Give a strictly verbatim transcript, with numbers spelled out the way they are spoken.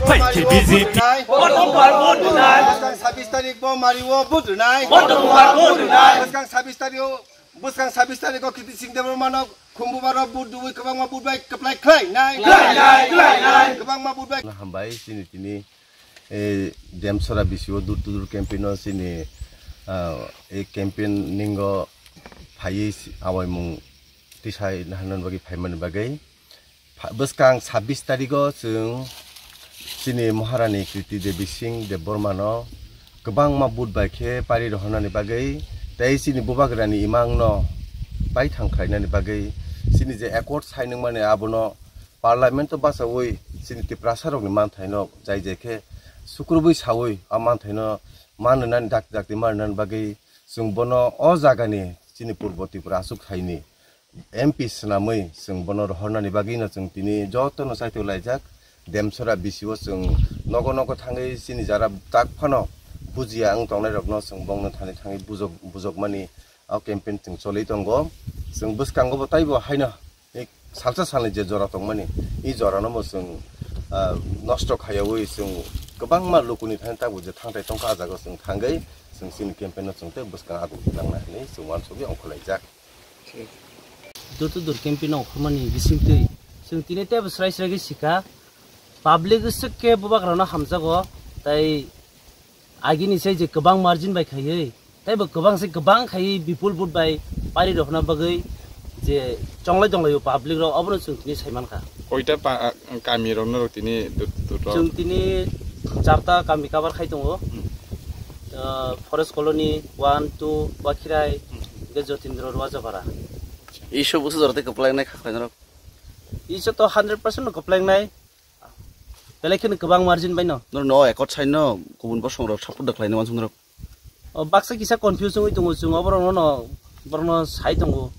Hai ke B J P. Bwskang sabis tarik bo Mario vote rwnai. Bwskang sabis tarik o, bwskang sabis tarik o Kiti Singh Debbarma no khumbu baro vote rwi kwbangma vote bai kwplai khlai nai. Kwbangma vote bai. Hambai chini tini, eh, Demsora B C O dur dur campaign o chini, ah, eh, campaign ningo phaiwi si-, awaimung tisai naharnani bagwi phaimani bagwi. Pha-, bwskang sabis tarigo chwng chini Maharani Kriti Devi Singh Debbarmano kwbangma vote bai khe pari rohornani bagwi tei chini Bubagrani imangno paithang khlainani bagwi chini je accord sai nangmani abono Parliament-o bachaui chini Tiprasarokni manthaino jai jai khe sukrubui saui a manthaino manrwnani dakti dakti manrwnani bagwi chwng bono o jagani chini Purbo Tripura aswk thaini M P swnamwi chwng bono rohornani bagwino chwng tini jotono chaitokjak. Demsora B C O chwng nogo nogo thangwi chini jara tak phano bujiya wng tongnairokno chwng bongno thani thangwi bujok, bujokmani o campaign chwng choli tongo. Chwng bwskango bo taibo haino salsa salni je jora tongmani, i jorano bo chwng, ah, nosto khaiyaui chwng kwbangma lukuni thani tabuk je thangtai tongkha, ah jaga chwng thangwi chwng chini campaign no chwng tei bwskang agung nangna hinwi chwng uansugwi ongkhorlaijak. Door to door campaign ongkhormani bisingtwi chwng tini teibo srai srai khe sika, public swk khe bubagrano hamjago, tei agini se je kwbang margin bai khaiwi, tei bo kwbang se kwbang khaiwi bipul vote bai pari rohorna bagwi je chonglai tonglaio public rok, obono chwng tini sai mankha. Koita pa-, kami rok norok tini dut-, dut rok? Chwng tini charta kami cover khai tongo. Hmm. Ah, Forest Colony one, two, Wakhirai, Hmm. hingke Jotindra Rwajapara. Isu busu jora tei kwplai nai kha khlai norok? Isu to hundred percent no kwplai nai. Belai kheno kwbang margin bai no. Norok no accord sign no kubun bosong rok support da khlai nai wansuk norok? O baksa kisa confuse wngwi tongo chwng, oborok no, borok no sai tongo.